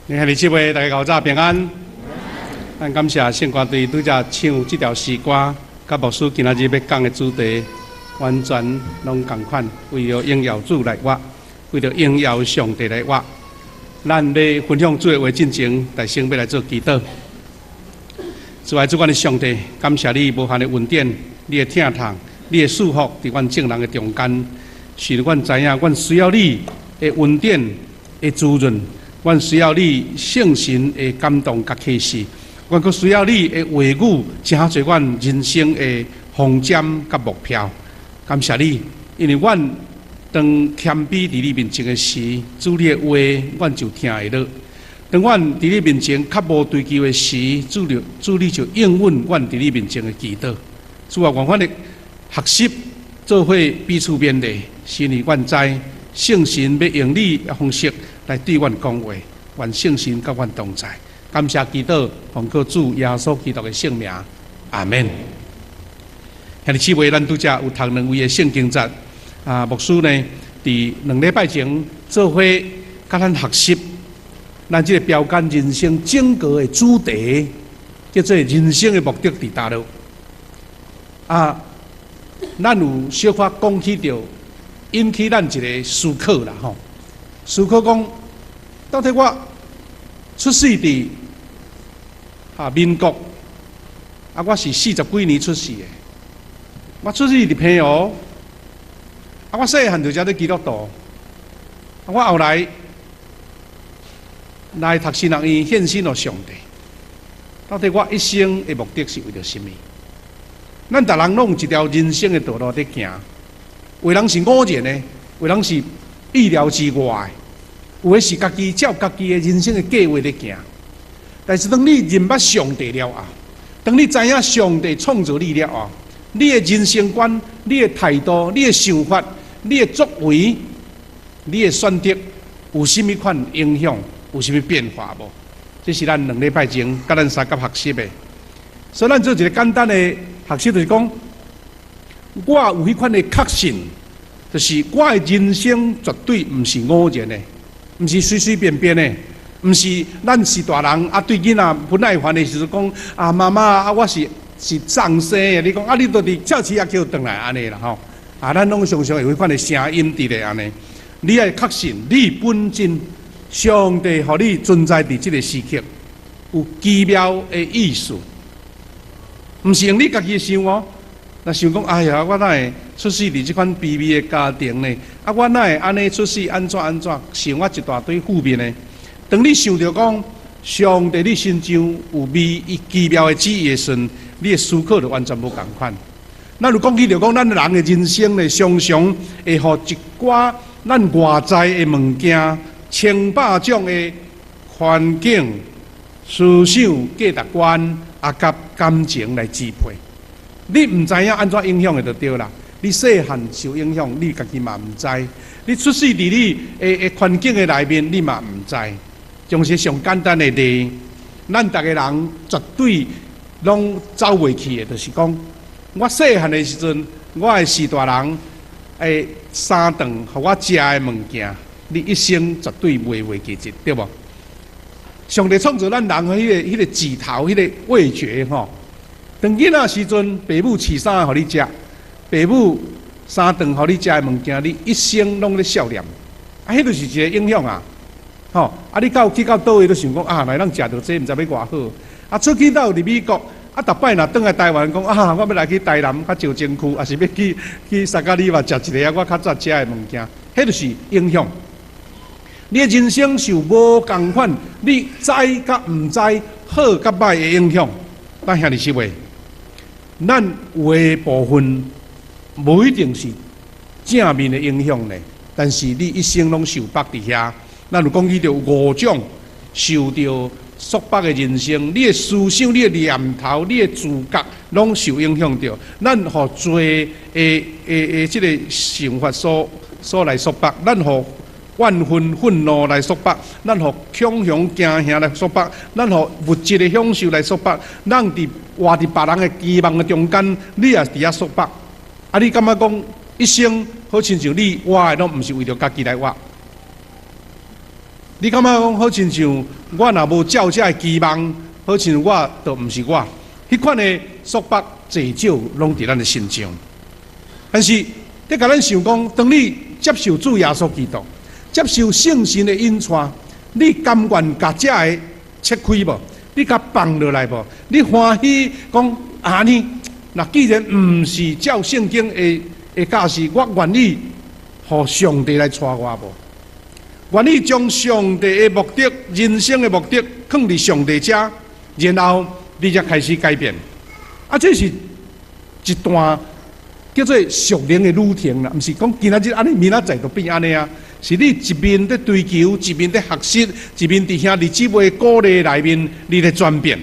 兄弟姊妹，大家較早平安。咱感謝聖歌隊拄才唱這條詩歌，佮牧師今仔日欲講的主題，完全攏仝款，為著榮耀主來活，為著榮耀上帝來活。咱咧分享主的話進前，大先欲來做祈禱。慈愛主，阮的上帝，感謝你無限的恩典，你的疼痛，你的祝福，佇阮眾人的中間，使阮知影，阮需要你的恩典的滋潤，阮需要你聖神的感動佮啟示，阮閣需要你的話語，成做阮人生的方針佮目標。感謝你，因為阮當謙卑佇你面前的時，主你的話，阮就聽會落。當阮佇你面前較無追求的時，主你就應允阮佇你面前的祈禱。主啊，願阮的學習做伙彼此勉勵，是因為阮知聖神欲用你的方式來對阮講話，願聖神佮阮同在。感謝祈禱，奉靠主耶穌基督的聖名，阿門。兄弟姊妹，咱拄才有讀兩位的聖經節，啊，牧師呢，佇2禮拜前做伙佮咱學習，咱這个標杆人生整個的主題，叫做人生的目的佇佗落。啊，咱有小可講起著，引起咱一个思考啦吼。思考講，到底我出世佇民國，啊，我是四十幾年出世的，我出世佇澎湖，啊，我細漢就做基督徒，啊，我後來來讀神學院獻身予上帝。到底我一生的目的是為著啥物？咱逐人攏有一條人生的道路佇行，有的人是偶然的，有的人是意料之外的，有的是家己照家己的人生的計劃佇行。但是當你認捌上帝了後，當你知影上帝創造你了後，你的人生觀、你的態度、你的想法、你的作為、你的選擇，有啥物款影響？有啥物變化無？這是咱2禮拜前佮咱相佮學習的。所以咱做一个簡單的學習，就是講，我有彼款的確信，就是我的人生絕對毋是偶然的，毋是隨隨便便的，毋是咱是大人啊，對囡仔不耐煩的時陣講啊，媽媽啊，我是送生的，你講啊，你都佇菜市仔叫轉來按呢啦吼，啊，咱攏常常會有彼款的聲音佇咧按呢。你愛確信你本真，上帝予你存在佇這个時刻，有奇妙的意思，毋是用你家己想哦。若想講，哎呀，我哪會出世佇這款卑微的家庭呢？啊，我哪會按呢出世？按怎按怎？想我一大堆負面的。當你想著講，上帝你身上有美伊奇妙的旨意的時陣，你的思考就完全無仝款。咱有講起著講，咱人的人生呢，常常會予一寡咱外在的物件、千百種的環境、思想、價值觀啊，佮感情來支配。你毋知影按怎影響的就對啦。你細漢受影響，你家己嘛毋知。你出世佇你的環境的內面，你嘛毋知。將是上簡單的例，咱逐个人絕對攏走袂去的，就是講，我細漢的時陣，我的序大人會三頓予我食的物件，你一生絕對袂袂記得，對無？上帝創造咱人的彼个舌頭、彼个味覺吼。當囡仔時陣，爸母飼啥予你食，爸母三頓予你食的物件，你一生攏咧想念。啊，彼就是一个影響啊！吼，啊，你到去到佗位，都想講啊，若會當食著這，毋知欲偌好。啊，出去到佇美國，啊，逐擺若轉來台灣，講啊，我欲來去台南較石碇區，抑是欲去薩卡里瓦食一个我較早食的物件，彼就是影響。你的人生受無仝款，你知佮毋知，好佮歹的影響。咱兄弟姊妹，咱有的部分無一定是正面的影響呢，但是你一生攏受縛佇遐。咱有講起著五種受著束縛的人生，你的思想、你的念頭、你的自覺，攏受影響著。咱予罪的這个想法所來束縛，咱予怨恨、憤怒來束縛，咱予恐嚇、驚嚇來束縛，咱予物質的享受來束縛。咱佇活佇別人的期望的中間，你也佇遐束縛。啊，你感覺講一生好親像你活的攏毋是為著家己來活？你感覺講好親像我若無照這个期望，好親像我就毋是我。彼款的束縛濟少攏佇咱的身上。但是，你共咱想講，當你接受主耶穌基督，接受聖神的引帶，你甘願共這个切開無？你共放落來無？你歡喜講按呢？若既然毋是照聖經的教示，我願意予上帝來帶我無？願意將上帝的目的、人生的目的，囥佇上帝遮，然後你才開始改變。啊，這是一段叫做屬靈的旅程啦，毋是講今仔日按呢，明仔載就變按呢啊。是你一面佇追求，一面佇學習，一面佇兄弟姊妹鼓勵內面，你咧轉變。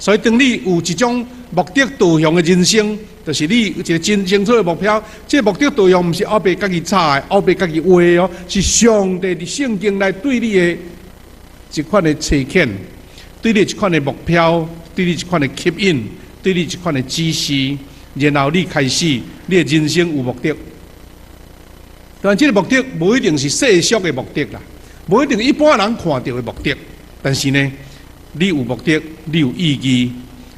所以，當你有一種目的導向的人生，就是你有一個真清楚的目標。這個目的導向毋是後壁家己插的，後壁家己畫的哦，是上帝佇聖經內對你的一款的差遣，對你一款的目標，對你一款的吸引，對你一款的指示，然後你開始你的人生有目的。但這個目的無一定是世俗的目的啦，無一定一般人看著的目的。但是呢，你有目的，你有意義，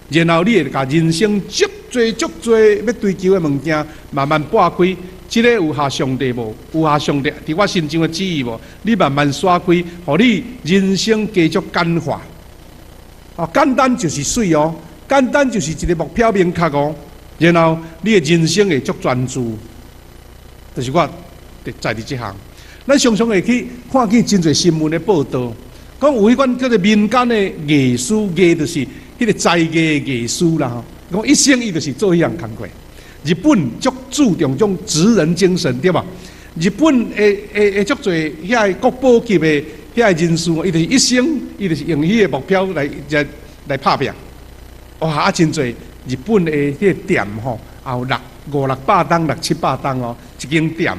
然後你會共人生足濟足濟欲追求的物件慢慢撥開。這个有合上帝無？有合上帝佇我身上的旨意無？你慢慢徙開，予你人生繼續簡化。哦，簡單就是媠哦，簡單就是一個目標明確哦。然後你的人生會足專注，就是我在佇這項，咱常常會去看見真濟新聞的報道，講有彼款叫做民間的藝師，藝就是彼个才藝的藝師啦吼。講一生伊就是做彼項工課。日本足注重這種職人精神，對無？日本的足濟遐個國寶級的遐个人士，伊就是一生，伊就是用彼个目標來拍拚。哇！啊，真濟日本的彼个店吼，也有六五六百棟、六七百棟哦，一間店。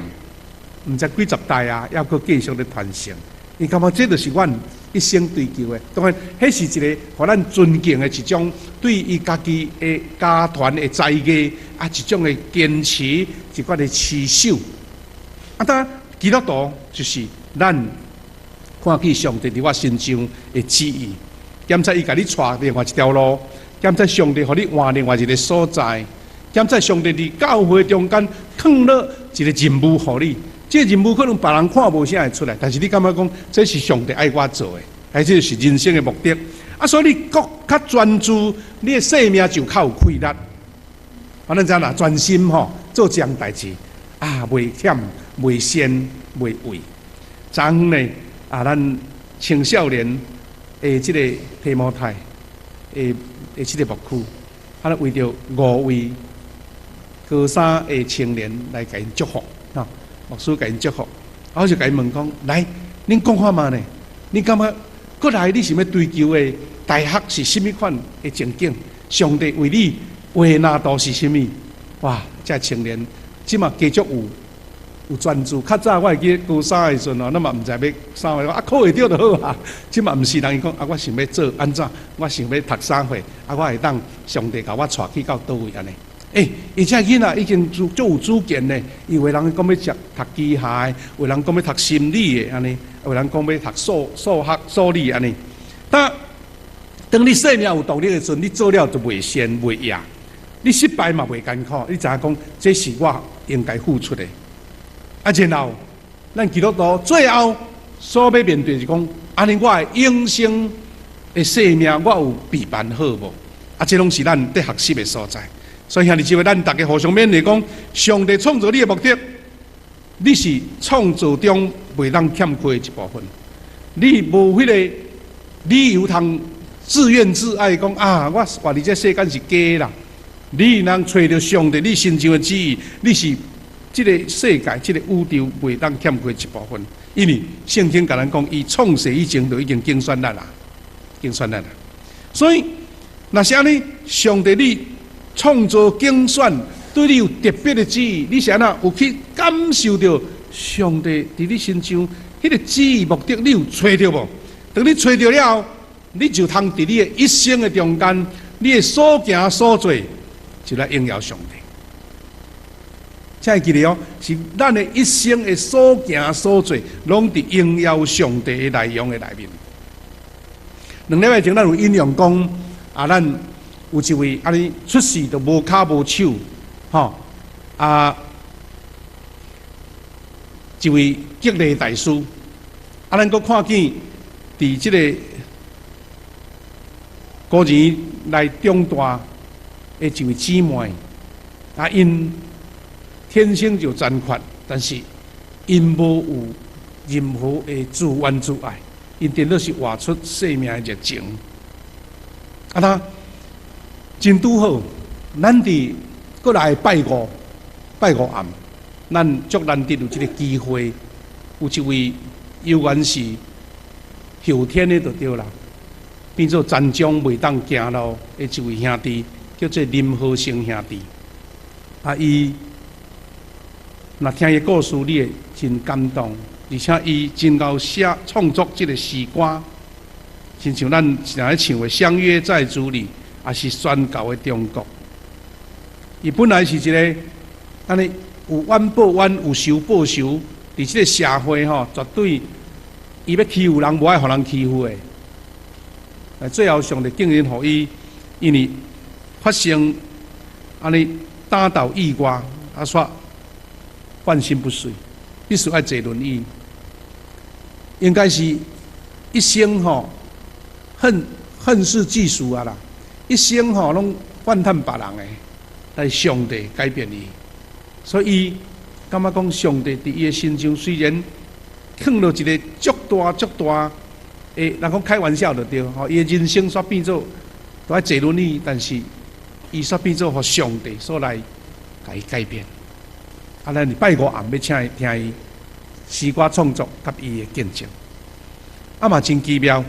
毋知幾十代啊，猶閣繼續咧傳承。伊感覺這就是阮一生追求的。當然，彼是一個予咱尊敬的一種對伊家己的家傳的才藝啊，一種的堅持，一款的持守。啊，當然基督徒就是咱看見上帝佇我身上的旨意，檢查伊共你帶另外一條路，檢查上帝予你換另外一个所在，檢查上帝佇教會中間囥落一個任務予你。這個任務可能別人看無啥會出來，但是你感覺講這是上帝愛我做的，還這是人生的目的。啊，所以你閣較專注，你的生命就較有氣力。反正怎啦，專心吼做這項代誌，啊，袂忝、袂鉎、袂畏。昨昏呢，啊，咱青少年的這個提摩太的這個牧區，啊，為著五位高三的青年來共𪜶祝福，吼。牧師共𪜶祝福，啊，我就共𪜶問講：來，恁講看覓呢？你感覺過來你想欲追求的大學是啥物款的前景？上帝為你畫藍圖是啥物？哇！這青年這馬繼續有專注。較早我會記高三的時陣哦，咱嘛毋知欲啥貨，啊，考會著就好啊。這馬毋是人伊講啊，我想欲做按怎？我想欲讀啥貨？啊，我會當上帝共我帶去到佗位按呢？欸，伊這囡仔已經足有主見呢。伊有的人講欲讀機械，有的人講欲讀心理的按呢，有的人講欲讀數學、數理按呢。但當你生命有動力的時陣，你做了就袂鉎袂掖，你失敗嘛袂艱苦，你知影講這是我應該付出的。啊，然後咱基督徒最後所欲面對是講，按呢我的永生的生命，我有備辦好無？啊，這攏是咱佇學習的所在。所以兄弟姊妹，咱逐家互相勉勵講，上帝創造你的目的，你是創造中袂當欠缺的一部分。你無彼个理由通自怨自艾，講啊，我活佇這世間是假啦。你若揣著上帝你身上的旨意，你是這個世界、這個宇宙袂當欠缺一部分。因為聖經共咱講，伊創世以前就已經揀選咱啦，揀選咱啦。所以，若是按呢，上帝你創造揀選，對你有特別的旨意，你是按怎有去感受著上帝佇你身上彼个旨意目的，你有揣著無？當你揣著了後，你就通佇你的一生的中間，你的所行所做，就來榮耀上帝。請會記得哦，是咱的一生的所行所做，攏佇榮耀上帝的內容的內面。2禮拜前，咱有引用講，啊，咱有一位按呢出世就無跤無手，吼啊，一位激勵大師，啊，咱閣看見佇這个孤兒來長大的一位姊妹，啊，𪜶天生就殘缺，但是𪜶無有任何的自怨自艾，𪜶顛倒是活出生命的熱情。啊，他真拄好，咱佇閣來拜五暗，咱足難得有這个機會，有一位猶原是後天的就對啦，變做殘障袂當行路的一位兄弟，叫做林和成兄弟。啊，伊若聽伊故事，你會真感動，而且伊真𠢕寫創作這个詩歌，親像咱常咧唱的《相約在主裡》，也是宣告的中國。伊本來是一个按呢有冤報冤，有仇報仇，佇這个社會吼，絕對伊欲欺負人，無愛予人欺負的。但最後上帝竟然予伊，因為發生按呢打鬥意外，啊，煞半身不遂，必須愛坐輪椅。應該是一生吼恨恨世嫉俗啊啦，一生吼攏怨嘆別人的，但是上帝改變伊，所以伊感覺講上帝佇伊的身上雖然囥落一个足大足大的，人講開玩笑就對，吼，伊的人生煞變做都愛坐輪椅，但是伊煞變做予上帝所來共伊改變。啊，咱拜五暗欲請伊聽伊詩歌創作佮伊的見證，啊嘛真奇妙。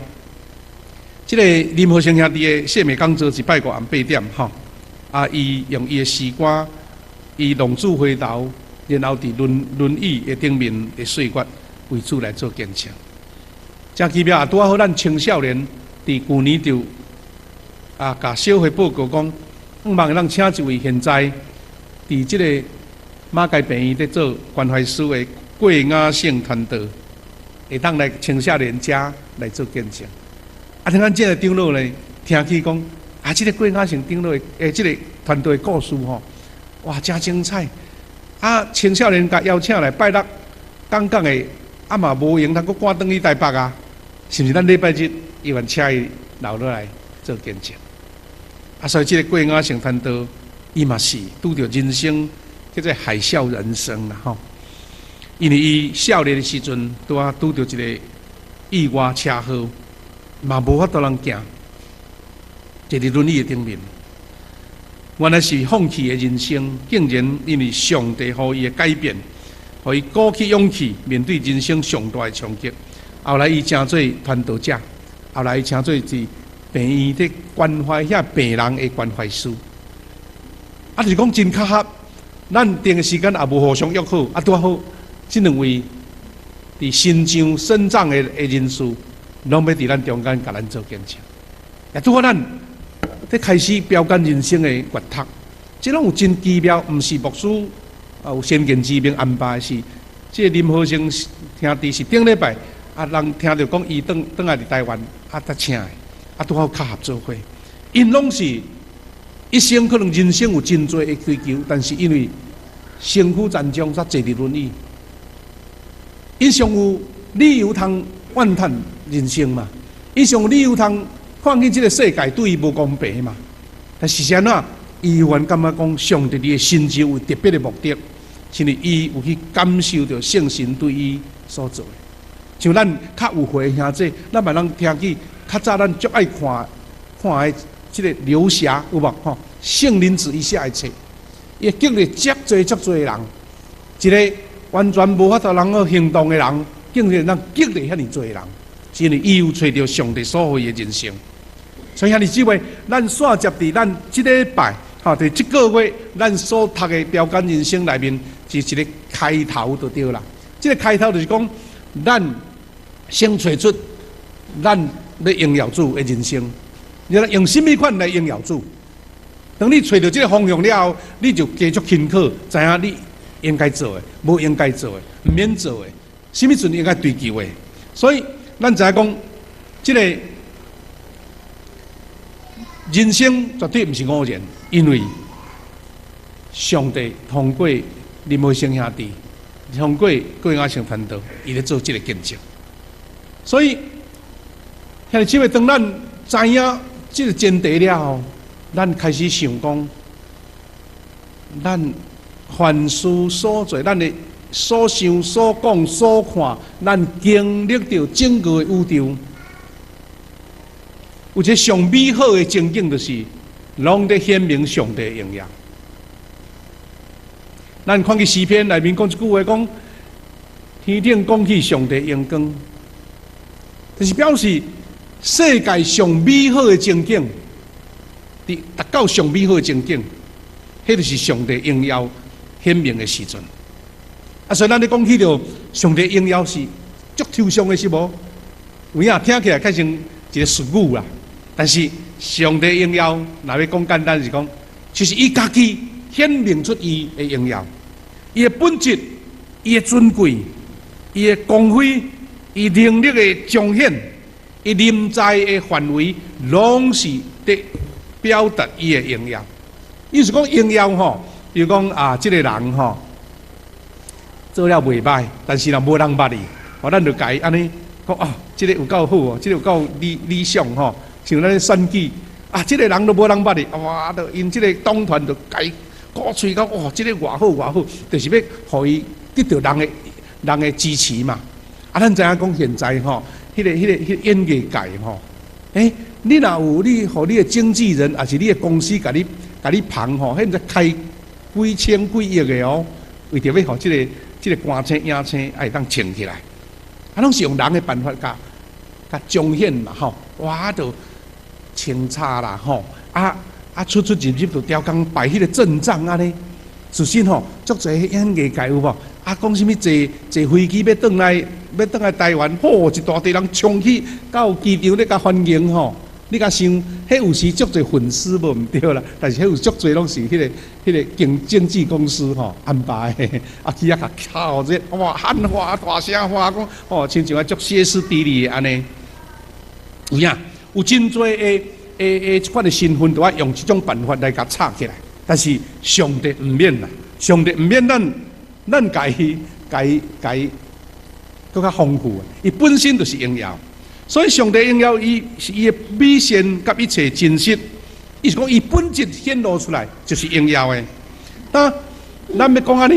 這个林和成兄弟的生命講座是拜五暗8點吼，啊，伊用伊的詩歌，伊浪子回頭，然後佇輪椅的頂面的歲月，為主來做見證。真奇妙啊！拄仔好，咱青少年佇舊年就啊，共小會報告講，向望會當請一位現在佇這个馬偕病院佇做關懷師的郭雅聖傳道，會當來青少年遮來做見證。啊，聽咱這个長老呢，聽起講，啊，這个郭雅聖長老的欸，這个團隊的故事吼，哇，誠精彩！啊，青少年共邀請來拜六，講講的，啊嘛無閒，通閣趕轉去台北啊，是毋是？咱禮拜日猶原請伊留落來做見證。啊，所以這个郭雅聖傳道，伊嘛是拄著人生叫做海嘯人生啦吼。因為伊少年的時陣，拄仔拄著一个意外車禍，嘛無法度通行，坐佇輪椅的頂面。原來是放棄的人生，竟然因為上帝予伊的改變，予伊鼓起勇氣面對人生上大的衝擊。後來伊成做傳道者，後來伊成做佇病院佇關懷遐病人的關懷師。啊，就是講真巧合，咱定的時間也無互相約好，啊，拄好，這兩位佇身障身障的人士，攏欲佇咱中間共咱做見證。也拄好咱佇開始標杆人生的閱讀，這攏有真奇妙，毋是牧師啊有先見之明安排，是這个林和成兄弟是頂禮拜啊，人聽著講伊轉轉來佇台灣啊，才請的，啊拄好巧合做伙，𪜶攏是一生可能人生有真濟的追求，但是因為身軀殘障，才坐佇輪椅。𪜶上有理由通怨嘆人生嘛？𪜶上有理由通看見這个世界對伊無公平嘛？但是按怎？伊猶原感覺講，上帝佇伊的身上有特別的目的，是因為伊有去感受著聖神對伊所做的。像咱較有歲的兄弟，咱嘛通聽起較早咱足愛看看的這个劉俠有無吼？聖靈子伊寫的冊，伊會激勵遮濟遮濟人，一个完全無法度通好行動的人，竟然通激勵遐爾濟人，是因為伊有揣著上帝所予伊的人生。所以兄弟姊妹，咱煞接佇咱這禮拜，吼，佇這個月咱所讀的標杆人生內面，是一个開頭就對啦。這个開頭就是講，咱先揣出咱欲榮耀主的人生，你用啥物款來榮耀主？當你揣著這个方向了後，你就繼續勤苦，知影你應該做的，無應該做的，毋免做的，啥物陣應該追求的。所以咱知影講，這個人生絕對毋是偶然，因為上帝通過林梅生兄弟，通過郭亞成傳道，伊咧做這個見證。所以，兄弟姊妹，當咱知影這個前提了後，咱開始想講，咱凡事所做，咱的所想、所講、所看，咱經歷著整個的宇宙，有一個上美好的情景，就是攏佇顯明上帝的榮耀。咱看見詩篇內面講一句話，講天頂講起上帝榮光，就是表示世界上美好的情景，佇達到上美好的情景，彼就是上帝榮耀顯明的時陣。啊，所以咱咧講起著上帝榮耀是足抽象的，是無？有影聽起來較像一個術語啦。但是上帝榮耀，若欲講簡單是講，就是伊家己顯明出伊的榮耀，伊的本質，伊的尊貴，伊的光輝，伊能力的彰顯，伊臨在的範圍，攏是佇表達伊的榮耀。意思講榮耀吼，比如講啊，這個人吼做了袂䆀，但是若無人捌伊，哦，咱就共伊按呢講啊，這個有夠好哦，這個有夠理想吼，像咱選舉啊，這個人都無人捌伊，哇，就𪜶這個黨團就共伊鼓吹講，哇，這個偌好偌好，就是欲予伊得著人的支持嘛。啊，咱知影講現在吼，彼個演藝界吼，欸，你若有你予你的經紀人，抑是你的公司共你捧吼，彼毋知開幾千幾億的哦，為著欲予這個歌星影星會當衝起來，啊，攏是用人的辦法共共彰顯嘛吼，哇，就清查啦吼，啊出出入入就刁工擺彼個陣仗按呢，事實吼，足濟演藝界有無？啊，講啥物坐坐飛機欲轉來，欲轉來台灣，吼，一大堆人衝去到機場咧共歡迎吼。你敢想，彼有時足濟粉絲無毋對啦，但是彼有足濟攏是彼個經紀公司吼安排的，啊去遐共敲熱，哇喊話大聲話講，哦，親像啊足歇斯底里的按呢。有影，有真濟的這款的身份，都愛用這種辦法來共炒起來。但是上帝毋免啦，上帝毋免咱共伊閣較豐富。伊本身就是榮耀。所以上帝榮耀，伊是伊的美善佮一切真實，伊是講伊本質顯露出來就是榮耀的。但咱欲講按呢，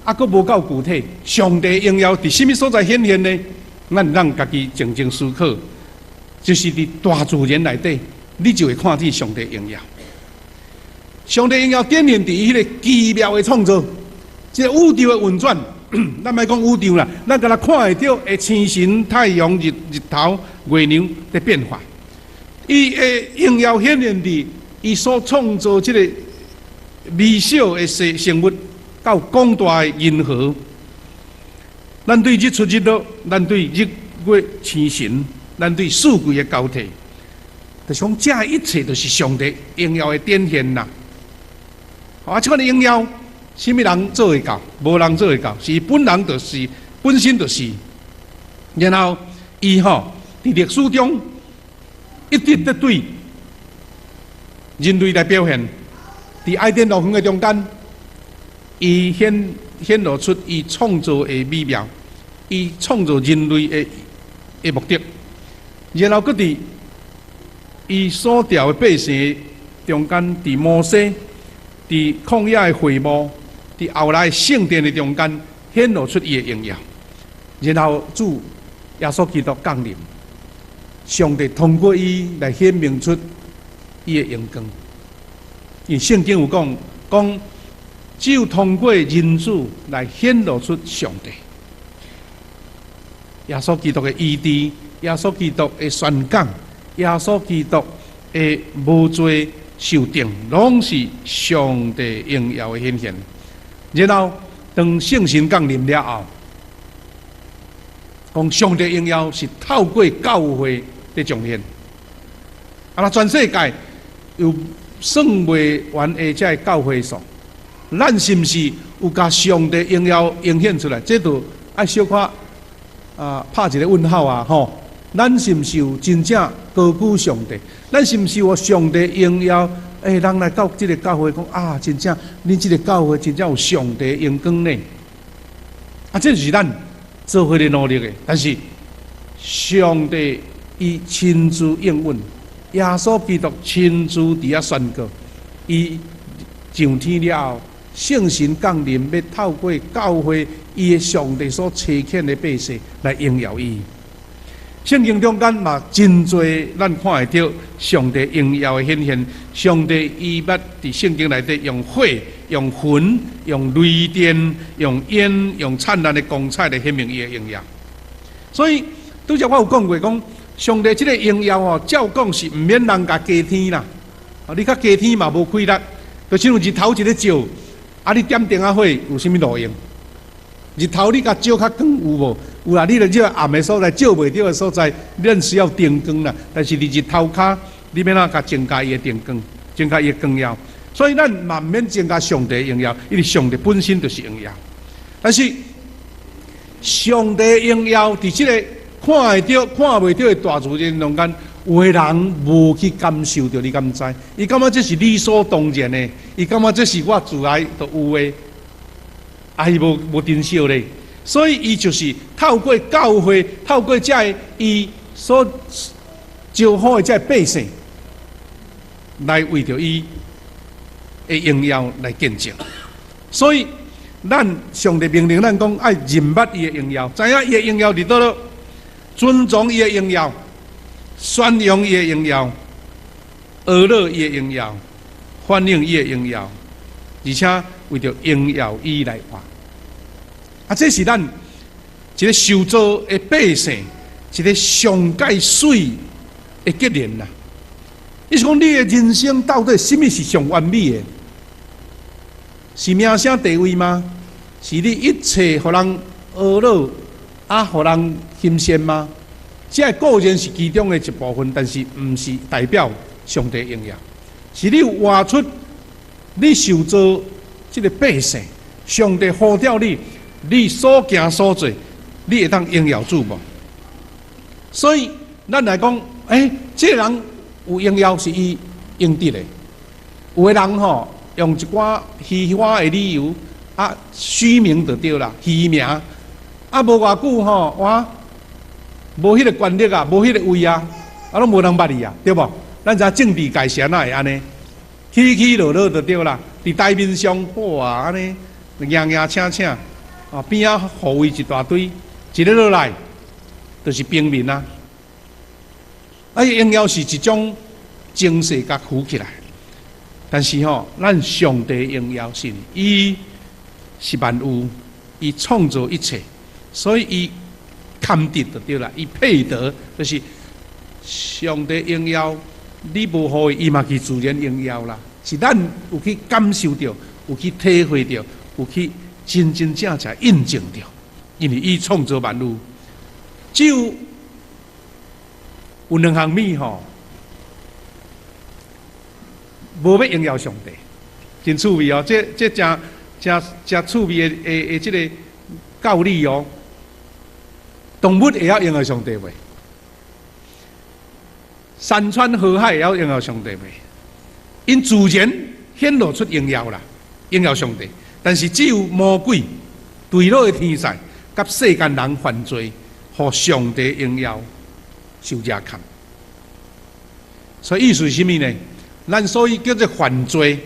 猶閣無夠具體。上帝榮耀佇啥物所在顯現呢？咱讓家己靜靜思考，就是佇大自然內底，你就會看見上帝榮耀。上帝榮耀展現佇彼個奇妙的創造，這個宇宙的運轉。咱莫講宇宙啦，咱敢若看會著的星辰、太陽、日頭、月亮佇變化。伊的榮耀顯現佇伊所創造這個微小的生物，到廣大的銀河。咱對日出日落，咱對日月星辰，咱對四季的交替，就是講這一切都是上帝榮耀的展現啦。啊，這款的榮耀，啥物人做會到？無人做會到，是伊本人就是，本身就是。然後，伊吼佇歷史中一直佇對人類來表現，佇愛甸樂園的中間，伊顯露出伊創造的美妙，伊創造人類的目的。然後，閣佇伊所召的百姓中間，佇摩西，佇曠野的會幕，佇後來聖殿的中間，顯露出伊的榮耀。然後主耶穌基督降臨，上帝通過伊來顯明出伊的榮光。因為聖經有講，講只有通過人子來顯露出上帝。耶穌基督的醫治，耶穌基督的宣講，耶穌基督的無罪受釘，攏是上帝榮耀的顯現。然後，當聖神降臨了後，講上帝榮耀是透過教會佇彰顯。啊，若全世界有算袂完的這个教會數，咱是毋是有共上帝榮耀呈現出來？這就愛小可啊，拍一個問號啊！吼，咱是毋是有真正高舉上帝？咱是毋是有上帝榮耀？欸，人來到這个教會講啊，真正恁這个教會真正有上帝榮光呢！啊，這是咱做伙咧努力的，但是上帝伊親自應允，耶穌基督親自佇遐宣告，伊上天了後，聖神降臨，欲透過教會伊的上帝所差遣的百姓來榮耀伊。聖經中間嘛真濟，咱看會著上帝榮耀的顯現。上帝伊捌佇聖經內底用火、用雲、用雷電、用煙、用燦爛的光彩來顯明伊的榮耀。所以拄才我有講過，講上帝這个榮耀哦，照講是毋免人共加添啦。哦，你較加添嘛無氣力，就親像日頭一咧照，啊你點燈仔火有啥物路用？日頭你共照較光有無？有啦，你佇這個暗的所在照袂著的所在，咱需要燈光啦。但是佇日頭跤，你欲按怎共增加伊的燈光，增加伊的光耀？所以咱嘛毋免增加上帝榮耀，因為上帝本身就是榮耀。但是上帝榮耀佇這个看會著、看袂著的大自然中間，有的人無去感受著，你敢知？伊感覺這是理所當然的，伊感覺這是我自來就有的。啊，伊無珍惜咧，所以伊就是透過教會，透過這个伊所招呼的這个百姓，來為著伊的榮耀來見證。所以，咱上帝命令咱講愛認捌伊的榮耀，知影伊的榮耀佇佗落，尊崇伊的榮耀，宣揚伊的榮耀，學樂伊的榮耀，反映伊的榮耀，而且為著榮耀伊來活。啊，這是咱一个受造的百姓，一个上蓋媠的結論啦。意思講，你的人生到底啥物是上完美的？是名聲地位嗎？是你一切予人呵咾啊，予人欣羨嗎？這個固然是其中的一部分，但是毋是代表上帝榮耀。是你有活出你受造這个百姓，上帝呼召你。你所行所做，你會當榮耀主無？所以咱來講，欸，這個人有榮耀是伊應得的。有的人吼，用一寡虛華的理由啊，虛名就對啦，虛名啊，無偌久吼，哇，無彼个權力啊，無彼个位啊，啊，攏無人捌伊啊，對無？咱知影政治界是按怎會按呢？起起落落就對啦，佇台面上哇按呢，迎迎請請。啊，邊仔護衛一大堆，一个落來就是平民啊！啊，榮耀是一種精神共浮起來，但是吼，咱上帝榮耀是伊是萬有，伊創造一切，所以伊堪得就對啦，伊配得就是上帝榮耀，你無予伊，伊嘛去自然榮耀啦。是咱有去感受著，有去體會著，有去真真正正印證著，因為伊創造萬有，只有有兩項物吼，無欲榮耀上帝，真趣味哦！這這誠誠誠趣味的的的這个教理哦。動物會曉榮耀上帝袂？山川河海會曉榮耀上帝袂？𪜶自然顯露出榮耀啦，榮耀上帝。但是只有魔鬼、墜落的天使，佮世間人犯罪，予上帝榮耀受遮坎。所以意思是啥物呢？咱所以叫做犯罪，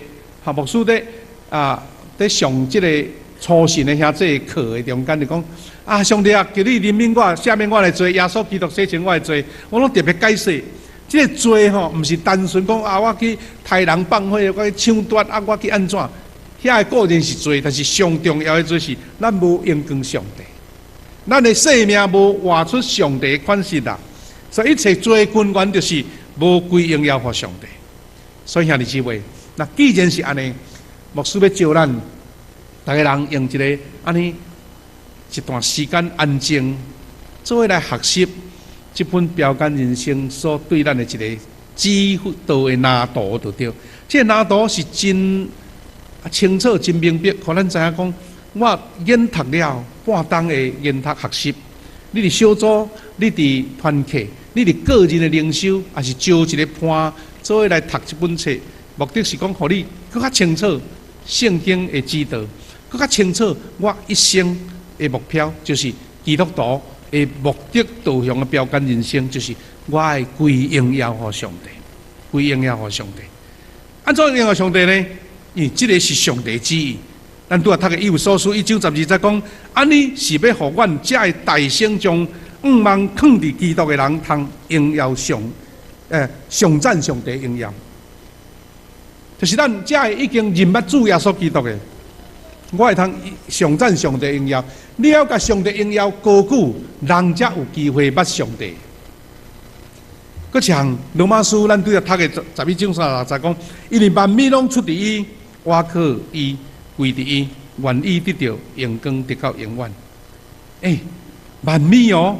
哈，牧師佇啊佇上這个初信的兄弟課的中間就講啊，上帝啊，求你憐憫我，赦免我的罪，耶穌基督洗淨我的罪，我攏特別解釋。這个罪吼，毋是單純講啊，我去刣人放火，我去搶奪啊，我去按怎？遐个固然是罪，但是上重要的罪是，咱無榮光上帝，咱的生命無活出上帝的款式啦。所以一切罪根源就是無歸榮耀予上帝。所以兄弟姊妹，那既然是按呢，牧師欲招咱，逐个人用一个按呢一段時間安靜，做伙來學習這本標桿人生所對咱的一个指導的藍圖就對。這个藍圖是真。啊，清楚真明白，予咱知影講，我研讀了半冬的研讀學習，你佇小組，你佇團契，你佇個人的靈修，抑是招一個伴做伙來讀這本冊，目的是講，予你閣較清楚聖經的指導，閣較清楚我一生的目標，就是基督徒的目的導向的標桿人生，就是我愛歸榮耀予上帝，歸榮耀予上帝。按怎榮耀上帝呢？因為這个是上帝旨意。咱拄仔讀的以弗所書一章十二節講，按呢是欲予阮遮的大省將向望囥佇基督的人通榮耀上，頌讚上帝榮耀。就是咱遮的已經認捌主耶穌基督的，我會通頌讚上帝榮耀。你要共上帝榮耀高舉，人才有機會捌上帝。閣一項羅馬書，咱拄仔讀的11章36節講，因為萬物攏出佇伊，倚靠伊，歸佇伊，願伊得著榮光，直到永遠。欸，萬物哦，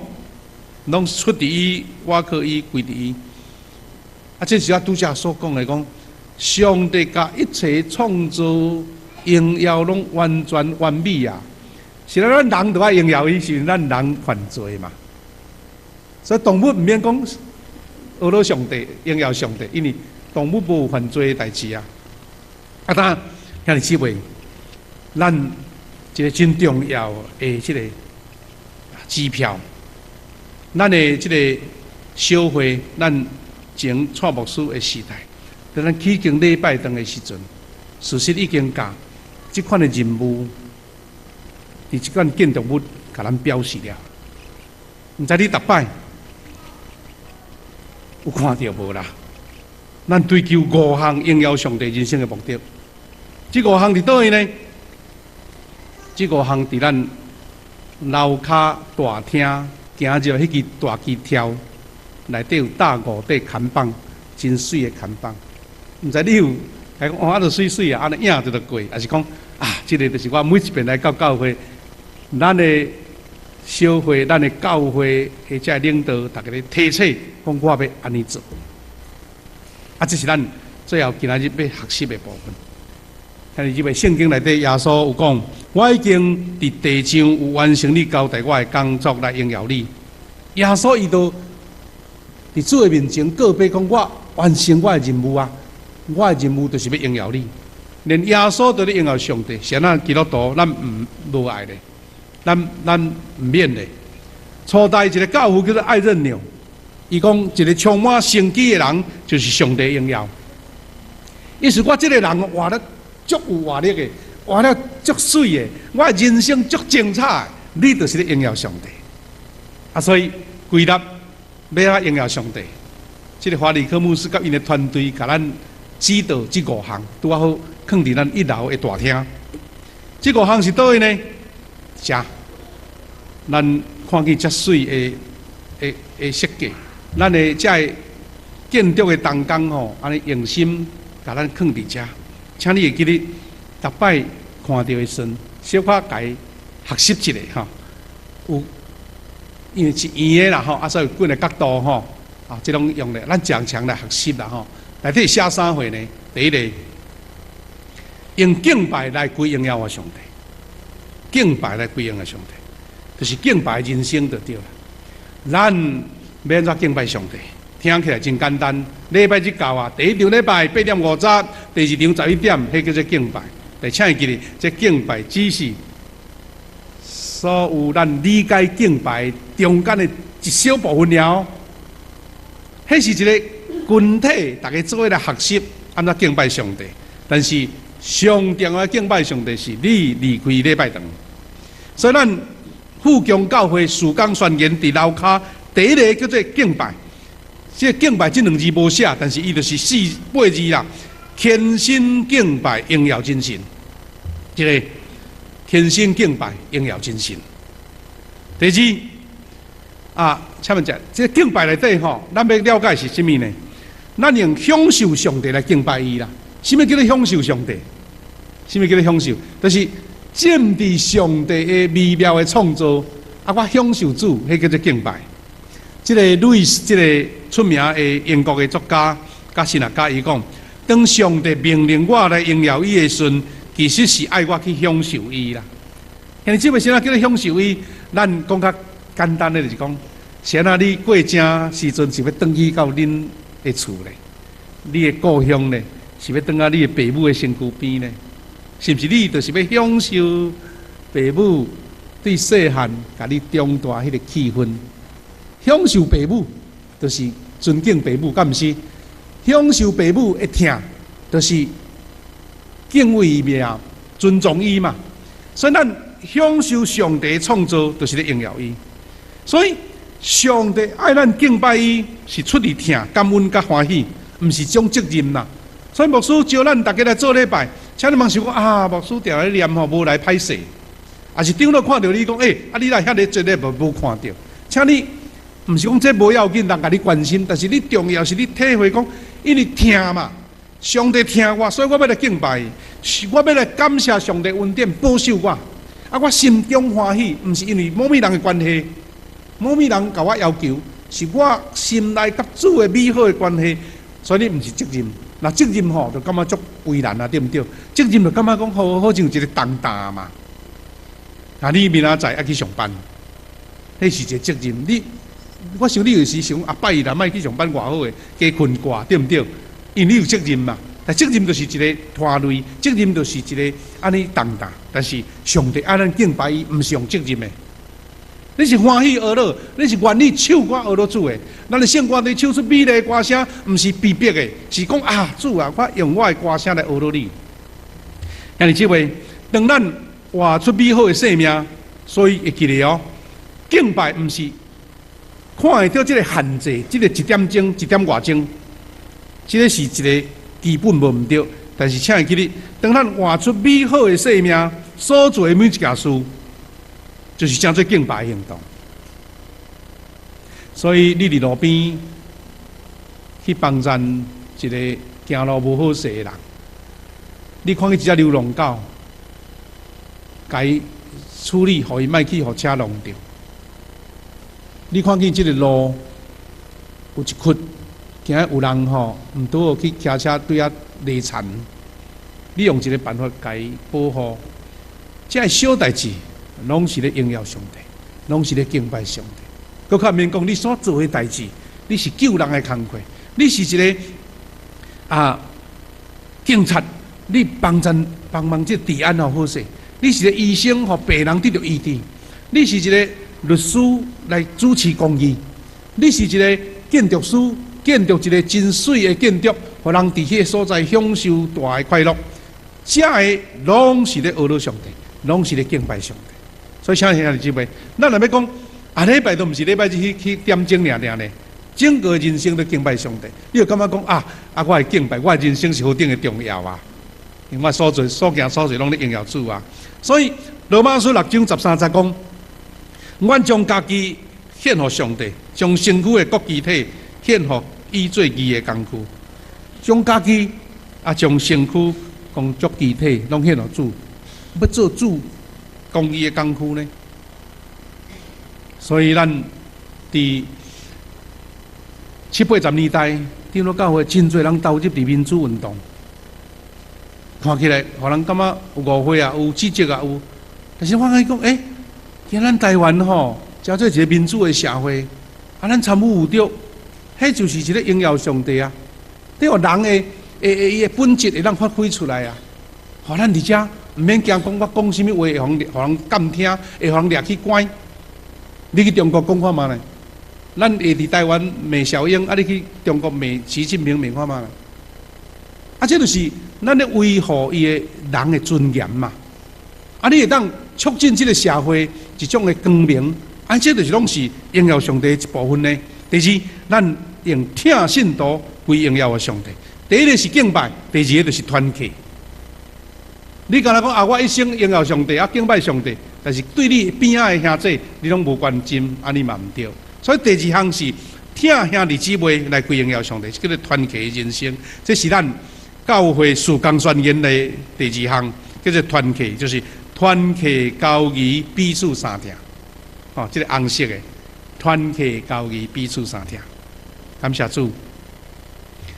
攏出佇伊，倚靠伊，歸佇伊。啊，這是我拄才所講的，講上帝共一切創造榮耀攏完全完美啊！是咱人著愛榮耀伊，是咱人犯罪嘛？所以動物毋免講呵咾上帝，榮耀上帝，因為動物無犯罪的代誌啊！啊，當然，兄弟姊妹，咱一个真重要的這个支票，咱的這个小會，咱前蔡牧師的時代，佇咱起敬禮拜堂的時陣，事實已經共這款的任務，佇這款建築物共咱表示了。毋知你逐擺有看著無啦？咱追求五項榮耀上帝人生的目的，這五項佇佗位呢？這五項佇咱樓跤大廳行入彼支大支柱內底有搭五塊看板，真媠的看板。毋知你有來講哦，啊，著媠媠啊，按呢影就過，抑是講啊，這个就是我每一遍來到教會，咱的小會、咱的教會的這領導，逐家咧提醒，講我欲按呢做。啊，這是咱最後今仔日欲學習的部分。兄弟姊妹，聖經內底耶穌有講，我已經佇地上有完成你交代我的工作來榮耀你。耶穌伊都佇主的面前告白講，我完成我的任務啊！我的任務就是欲榮耀你。連耶穌都咧榮耀上帝，是按怎基督徒咱毋無愛咧，咱毋免咧。初代一个教父叫做愛任紐，伊講一个充滿生機的人就是上帝榮耀。意思我這个人活得足有活力的，活得足媠的，我的人生足精彩，你就是咧榮耀上帝。啊，所以歸納欲按怎榮耀上帝，這个華理克牧師佮𪜶的團隊，共咱指導這五項，拄仔好囥佇咱一樓的大廳。這五項是佗位呢？遮，咱看見遮媠的的的設計，咱的這个建築的同工吼，按呢用心共咱囥佇遮，請你會記得，逐擺看著的時陣，小可共伊學習一下吼。有，因為是圓的啦吼，啊，所以有幾个角度吼，啊，這攏用咧，咱常常來學習啦吼。內底寫啥貨呢？第一个，用敬拜來歸榮耀予上帝，敬拜來歸榮耀上帝，就是敬拜人生就對啦。咱欲按怎敬拜上帝？聽起來真簡單。禮拜日到啊，第一場禮拜8點50，第二場11點，彼叫做敬拜。但請會記得，這敬拜只是所有咱理解敬拜中間的一小部分爾。彼是一个群體，逐家做伙來學習按怎敬拜上帝。但是上重要敬拜上帝是你離開禮拜堂。所以咱富強教會事工宣言佇樓跤第一个叫做敬拜。這个敬拜這兩字無寫，但是伊就是四八字啦。虔心敬拜榮耀真神，這个虔心敬拜榮耀真神。第二啊，請問者，這个敬拜內底吼，咱欲了解是啥物呢？咱用享受上帝來敬拜伊啦。啥物叫做享受上帝？啥物叫做享受？就是浸佇上帝的美妙的創造，啊，我享受主，彼叫做敬拜。這个路易斯，這个出名的英國的作家，佮神學家，伊講：當上帝命令我來榮耀伊的時陣，其實是愛我去享受伊啦。兄弟姊妹，啥叫做享受伊？咱講較簡單的，就是講，啥若你過正時陣是欲轉去到恁的厝咧，你的故鄉咧，是欲轉到你的爸母的身軀邊咧？是毋是你就是欲享受爸母對細漢共你長大彼個氣氛？享受爸母，就是尊敬爸母，敢毋是？享受爸母的疼，就是敬畏伊嘛，尊重伊嘛。所以咱享受上帝創造，就是咧榮耀伊。所以上帝愛咱敬拜伊，是出自疼、感恩佮歡喜，毋是種責任啦。所以牧師召咱逐家來做禮拜，請你茫想講啊，牧師定咧念吼，無來歹勢，抑是長老看著你講，欸，啊你來遐爾濟禮拜無看著，請你毋是講這無要緊，人共你關心，但是你重要是你體會講，因為疼嘛，上帝疼我，所以我欲來敬拜伊，我欲來感謝上帝恩典保守我，啊，我心中歡喜，毋是因為某物人的關係，某物人共我要求，是我心內佮主的美好的關係，所以你毋是責任。若責任吼，就感覺足為難啊，對毋對？責任就感覺講好好像一個重擔嘛。啊，你明仔載愛去上班，彼是一個責任。你，我想你有時想啊，拜一若莫去上班偌好的，加睏覺，對毋對？因為你有責任嘛。但責任就是一個拖累，責任就是一個按呢重擔。但是上帝愛咱敬拜伊，毋是用責任的。你是歡喜呵樂，你是願意唱歌呵樂主的。咱的聖歌隊唱出美麗的歌聲，毋是被逼的，是講啊，主啊，我用我的歌聲來呵樂你。兄弟姊妹，當咱活出美好的生命，所以會記得哦，敬拜毋是看會著這个限制，這个一點鐘、一點外鐘，這个是一個基本無毋對。但是請會記得，當咱活出美好的生命，所做的每一件事，就是稱做敬拜行動。所以你佇路邊去幫贊一個行路無好勢的人，你看見一隻流浪狗，共伊處理，予伊莫去予車挵著。你看見這个路有一窟，驚有人吼毋拄好去騎車對遐犁田，你用一個辦法共伊保護，這个小代誌，攏是咧榮耀上帝，攏是咧敬拜上帝。閣較免講，你所做的代誌，你是救人的工課，你是一個啊警察，你幫贊幫忙這治安予好勢；你是個醫生，予病人得著醫治；你是一個律師來主持公義；你是一個建築師，建築一個真媠的建築，予人佇彼个所在享受大的快樂。這个攏是咧呵樂上帝，攏是咧敬拜上帝。所以，請兄弟姊妹，咱若欲講，啊，禮拜都毋是禮拜日去去點鐘爾爾呢，整個人生都敬拜上帝。你就感覺講啊啊，我的敬拜，我的人生是何等的重要啊！因為我所做所行所做攏咧榮耀主啊。所以羅馬書6章13節講，阮將家己獻予上帝，將身軀的各肢體獻予伊做義的工具，將家己啊，將身軀講各肢體攏獻予主，欲做主公義的工具呢？所以咱佇七八十年代，長老教會真濟人投入佇民主運動，看起來予人感覺有誤會啊，有指責啊，有。但是我共伊講，欸，今咱台灣吼，成做一個民主的社會，啊，咱參與有著，彼就是一個榮耀上帝啊！對予人的會伊的本質會當發揮出來啊！予咱佇遮毋免驚講我講啥物話會予人監聽，會予人掠去關。你去中國講看覓咧？咱會佇台灣罵小英，啊，你去中國罵習近平罵看覓咧？啊，這就是咱咧維護伊的人的尊嚴嘛。啊，你會當促進這个社會一種的光明，啊，這就是攏是榮耀上帝的一部分呢。第二，咱用疼信徒歸榮耀予上帝。第一个是敬拜，第二个就是團契。你敢若講啊，我一生榮耀上帝啊，敬拜上帝，但是對你邊仔的兄弟，你攏無關心，按呢嘛毋對。所以第二項是疼兄弟姊妹來歸榮耀上帝，叫做團契的人生。這是咱教會事工宣言的第二項，叫做團契，就是團契交誼彼此相疼。哦，這个紅色的團契交誼彼此相疼。感謝主。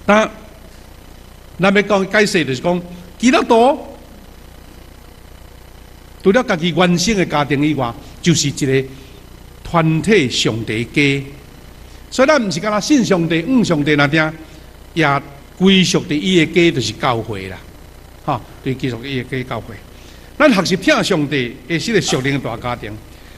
那咱欲講解釋就是講，基督徒除了家己原生的家庭以外，就是一个團體上帝家。所以咱毋是干焦信上帝、仰上帝爾爾，也歸屬佇伊的家，就是教會啦。吼，對，歸屬伊的家教會。咱學習疼上帝的這個屬靈的大家庭。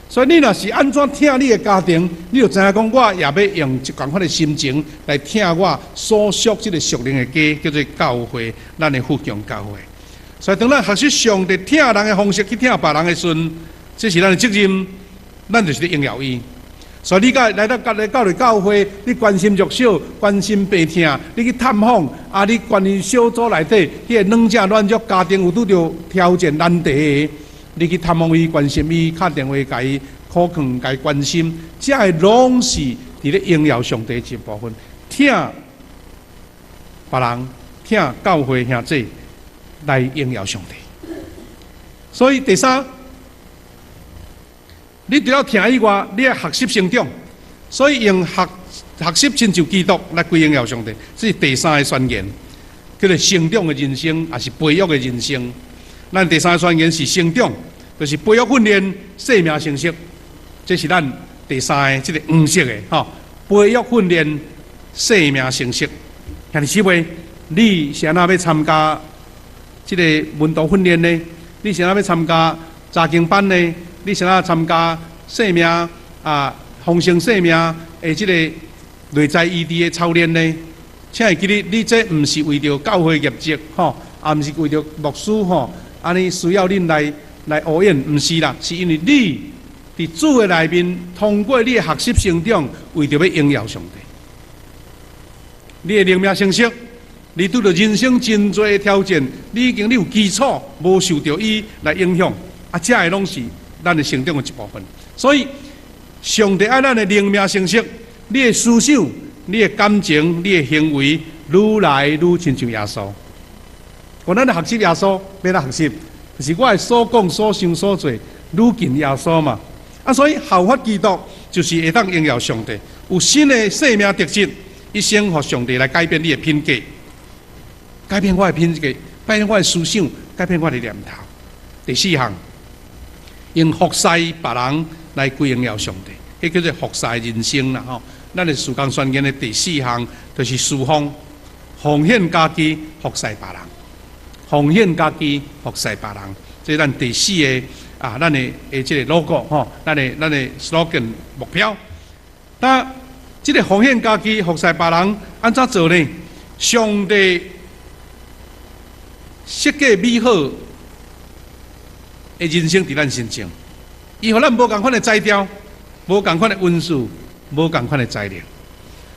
所以你若是按怎疼你的家庭，你就知影講，我也欲用仝款的心情來疼我所屬這個屬靈的家，叫做教會，咱的福強教會。所以當咱學習上帝疼人的方式去疼別人的時陣，這是咱的責任，咱就是咧榮耀伊。所以你佮來到來到來教會，你關心弱小，關心病疼，你去探訪，啊，你關心小組內底彼個軟者軟弱家庭有拄著挑戰難題的，你去探訪伊，關心伊，敲電話共伊苦勸，共伊關心，這个攏是佇咧榮耀上帝一部分。疼別人，疼教會兄弟，來榮耀上帝。所以第三，你除了疼以外，你愛學習成長，所以用學學習親像基督來歸榮耀上帝，這是第三個宣言，叫做成長的人生，也是培育的人生。咱第三個宣言是成長，就是培育訓練、生命成熟，這是咱第三個這個黃色的吼。培育訓練、生命成熟。兄弟姊妹，你是按怎欲參加這個門徒訓練呢？你是按怎欲參加查經班呢？你是按怎參加生命啊，豐盛生命的這個內在醫治的操練呢？請會記得，你這毋是為著教會業績吼，也毋是為著牧師吼，按呢需要恁來來呼應，毋是啦，是因為你佇主的內面，通過你的學習成長，為著欲榮耀上帝。你的靈命成熟，你拄著人生真濟的挑戰，你已經你有基礎，無受著伊來影響，啊，這个攏是咱的成長的一部分。所以，上帝愛咱的靈命成熟，你的思想、你的感情、你的行為，愈來愈親像耶穌。我咱咧學習耶穌，欲按怎學習？就是我的所講、所想、所做，愈近耶穌嘛。啊，所以效法基督，就是會當榮耀上帝，有新的生命特質，一生予上帝來改變你的品格，改變我的品格，改變我的思想，改變我的念頭。第四項，用服侍別人來歸榮耀上帝，彼叫做服侍人生啦吼。咱的事工宣言的第四項就是侍奉，奉獻家己服侍別人，奉獻家己服侍別人，這是咱第四個啊，咱的的這个 logo 吼，咱的 slogan 目標。那這个奉獻家己服侍別人，按怎做呢？上帝設計美好的人生佇咱身上，伊予咱無仝款的才調，無仝款的恩賜，無仝款的才能。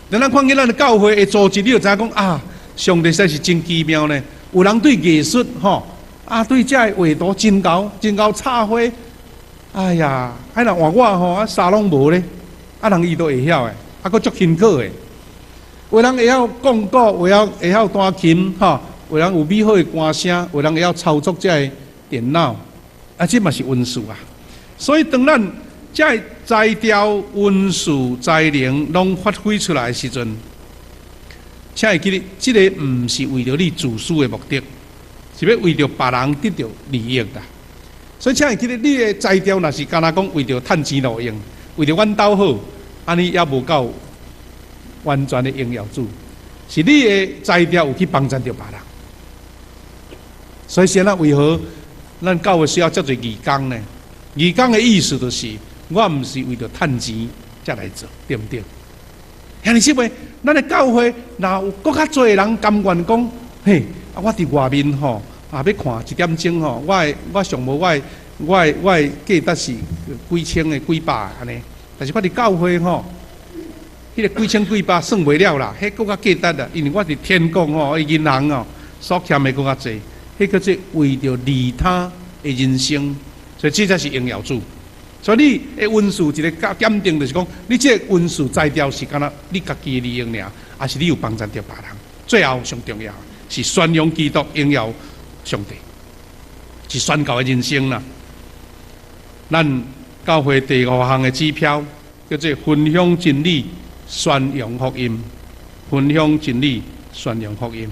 當咱看見咱的教會的組織，你就知影講啊，上帝實在是真奇妙呢。有人對藝術吼，啊對這个畫圖真𠢕，真𠢕插花。哎呀，啊若換我吼，啊啥攏無咧，啊人伊都會曉的，啊閣足勤苦的。有人會曉講古，有人會曉彈琴，吼，有人有美好的歌聲，有人會曉操作這个電腦，啊，這嘛是恩賜啊。所以當咱這个才調、恩賜、才能攏發揮出來的時陣，請會記得，這个毋是為著你自私的目的，是欲為著別人得著利益啦。所以請會記得，你的才調若是干焦講為著趁錢路用，為著阮兜好，按呢猶無夠完全的榮耀主，是你的才調有去幫贊著別人。所以現在為何咱教會需要遮濟義工呢？義工的意思就是，我毋是為著趁錢才來做，對毋對？兄弟姊妹，咱的教會若有閣較濟人甘願講，嘿，啊，我佇外面吼，啊，欲看一點鐘吼，我的我上無我的我的我的價值是幾千个幾百按呢，但是我佇教會吼，彼个幾千幾百算袂了啦，彼閣較價值啦，因為我佇天國吼，銀行哦，所欠的閣較濟，彼叫做為著利他的人生，所以這才是榮耀主。所以你的恩賜一个檢定，就是講，你這个恩賜才調是干焦你家己的利益爾，抑是你有幫贊著別人？最後上重要是宣揚基督，榮耀上帝，是宣告的人生啦。咱教會第五項的指標叫做分享真理，宣揚福音。分享真理，宣揚福音。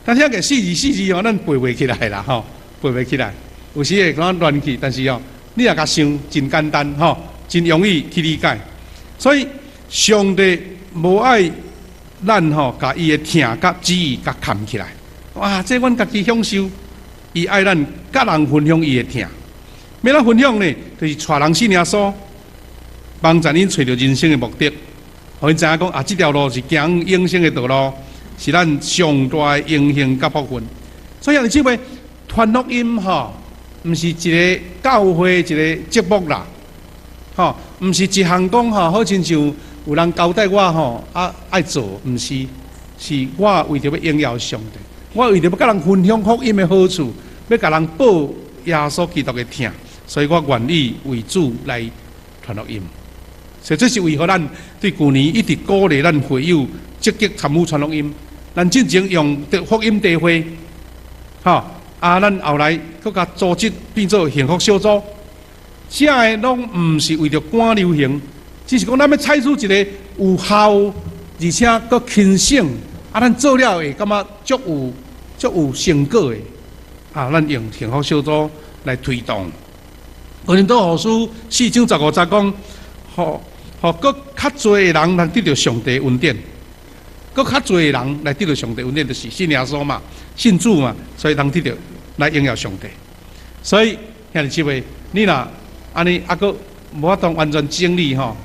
但是個四字四字哦，咱背袂起來啦，吼，背袂起來。有時會感覺亂去，但是哦，你若共想真簡單吼，真容易去理解。所以上帝無愛咱吼，共伊的疼佮旨意共崁起來。哇！這阮家己享受，伊愛咱佮人分享伊的疼。欲按怎分享呢？就是帶人信耶穌，幫助𪜶揣著人生的目的，予𪜶知影講啊，這條路是行永生的道路，是咱上大的榮幸佮福分。所以兄弟姊妹，傳福音吼，毋是一个教會一个節目啦，吼，毋是一項講吼，好親像有人交代我吼，啊愛做，毋是，是我為著欲榮耀上帝，我為著欲佮人分享福音的好處，欲共人報耶穌基督的疼，所以我願意為主來傳福音。所以這是為何咱對舊年一直鼓勵咱會友積極參與傳福音。咱進前用的福音茶會，吼，啊，咱後來閣共組織變做幸福小組，這个攏毋是為著趕流行，只是講咱欲採取一个有效，而且閣輕省，啊，咱做了會感覺足有成果的，啊，咱用幸福小組來推動。哥林多後書四章十五節講，予予閣較濟的人來得著上帝恩典，閣較濟的人來得著上帝恩典，就是信耶穌嘛，信主嘛，所以通得著來榮耀上帝。所以兄弟姊妹，你若按呢猶閣無法度完全整理吼，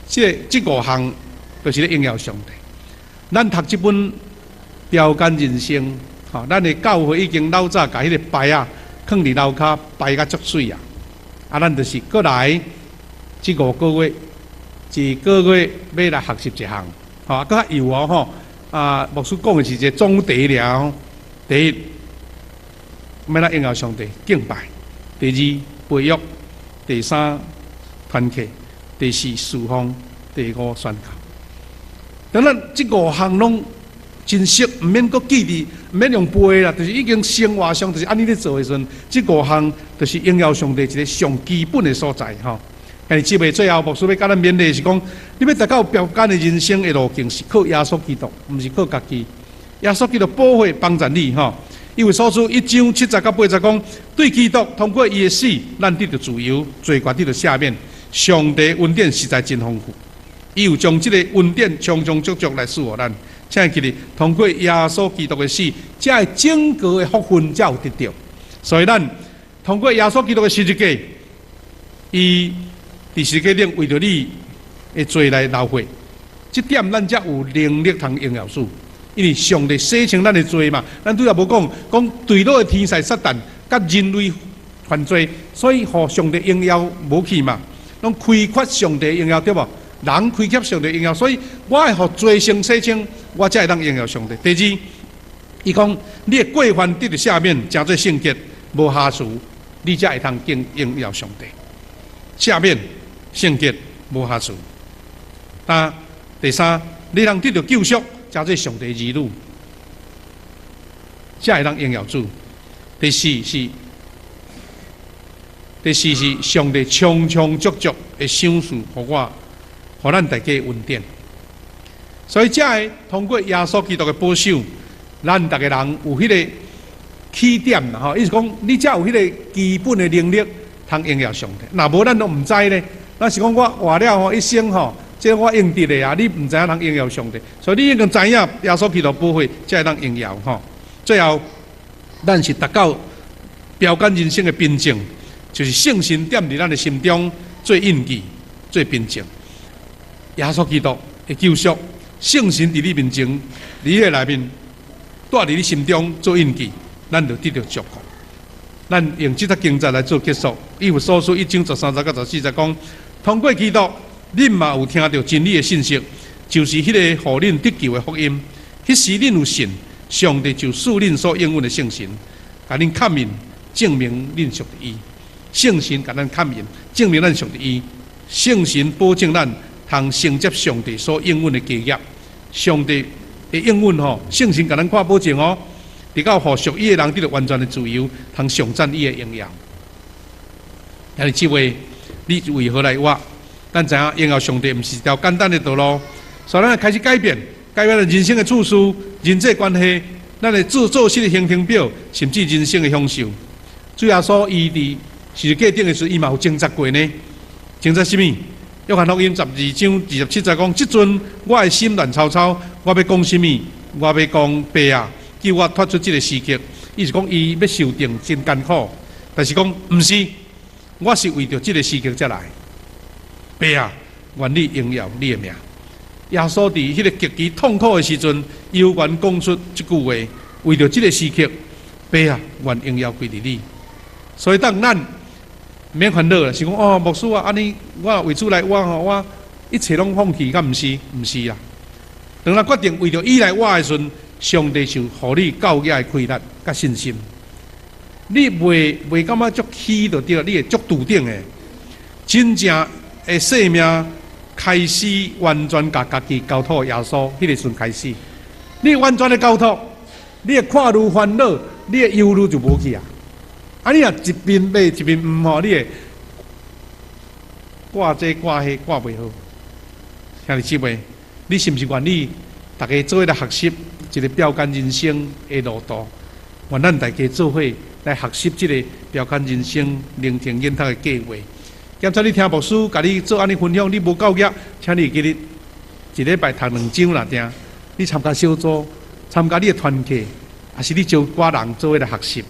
這五項就是咧榮耀上帝。咱讀這本標杆人生，吼，咱的教會已經老早共彼个牌仔囥佇樓跤排甲足媠啊！啊，咱就是閣來這5個月，一個月欲來學習一項，吼，閣較幼哦吼。啊，牧師講的是一个總題爾。第一，欲來榮耀上帝敬拜；第二，培育；第三，團契；第四，侍奉；第五，宣教。等咱這五項攏真熟，毋免閣記佇，毋免用背啦，就是已經生活上就是按呢咧做的時陣，這五項就是榮耀上帝一个上基本的所在吼。兄弟姊妹，最後牧師欲共咱勉勵是講，你欲達到標杆的人生的路徑是靠耶穌基督，毋是靠家己。耶穌基督寶血幫助你吼。以弗所書一章七節到八節講，對基督通過伊的死，咱得著自由，罪罰得著赦免。上帝恩典實在真豐富，伊有將這个恩典充充足足來賜予咱。請記得，通過耶穌基督的死，才會整個的福分才有得著。所以咱通過耶穌基督的十字架，伊佇十字架頂為著你的罪來流血，這點咱才有能力通榮耀主。因為上帝洗清咱的罪嘛，咱拄才無講講墜落的天使撒旦佮人類犯罪，所以予上帝榮耀無去嘛，攏虧缺上帝榮耀對無？人虧缺上帝榮耀，所以我愛予罪先洗清，我才會當榮耀上帝。第二，伊講你的過犯得著赦免，成做聖潔，無瑕疵，你才會通敬榮耀上帝。赦免、聖潔、無瑕疵。啊，第三，你通得著救贖，成做上帝兒女，才會當榮耀主。第四是上帝充充足足的賞賜，予我，予咱大家恩典。所以才會通過耶穌基督的保守，咱逐个人有彼个起點啦，吼，意思講你才有彼个基本的能力，通榮耀上帝。若無咱攏毋知咧，若是講我活了吼一生吼，這我應得的啊，你毋知影通榮耀上帝，所以你已經知影耶穌基督寶血，才會當榮耀吼。最後，咱是達到標杆人生的憑證，就是聖神踮佇咱的心中做印記、做憑證。耶穌基督的救贖，聖神佇你面前，佇你的內面，蹛佇你心中做印記，咱就得著祝福。咱用這節經節來做結束。以弗所書一章十三節到十四節講，通過基督，恁嘛有聽著真理的信息，就是彼個予恁得救的福音。彼時恁有信，上帝就賜恁所應允的聖神，共恁確認，證明恁屬佇伊。聖神共咱確認，證明咱屬佇伊。聖神保證咱通承接上帝所應允的基業。上帝的應允吼，聖神共咱看保證哦，直到予屬伊的人得著完全的自由，通頌讚伊的榮耀。兄弟姊妹，你為何來活？咱知影榮耀上帝毋是一條簡單的道路，所以咱開始改變，改變咱人生的處事、人際關係、咱的做做事的行程表，甚至人生的享受。主耶穌伊佇十字架頂的時，伊嘛有掙扎過呢。掙扎啥物？約翰福音12章27節講：這陣我的心亂糟糟，我欲講啥物？我欲講爸啊，救我脫出這个時刻。伊是講伊欲受定真艱苦，但是講毋是，我是為著這个時刻才來。爸啊，願你榮耀你的名。耶穌佇彼个極其痛苦的時陣，猶原講出這句話：為著這个時刻，爸啊，願榮耀歸佇你。所以當咱免煩惱啦，是講哦，牧師啊，按呢我為主來活吼，我一切攏放棄，敢毋是？毋是啦。當咱決定為著伊來活的時陣，上帝就予你夠額的氣力佮信心。你袂感覺足虛就對，你會足篤定的。真正的生命開始完全共家己交託耶穌，彼个時陣開始，你完全的交託，你會看愈煩惱，你的憂慮就無去啊。啊！你若一邊欲一邊毋吼，你會掛這掛彼掛袂好。兄弟姊妹，你是毋是願意逐家做伙來學習一個標杆人生的路途？願咱大家做伙來學習這个標杆人生聆聽研讀的計劃。檢查你聽牧師共你做按呢分享，你無夠額，請你記得一禮拜讀兩章啦，定你參加小組，參加你的團契，抑是你招寡人做伙來學習。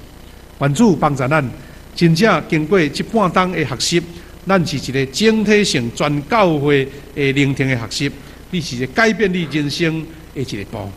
願主幫助咱，真正經過這半冬的學習，咱是一個整體性全教會的聆聽的學習，你是一個改變你人生的一个步。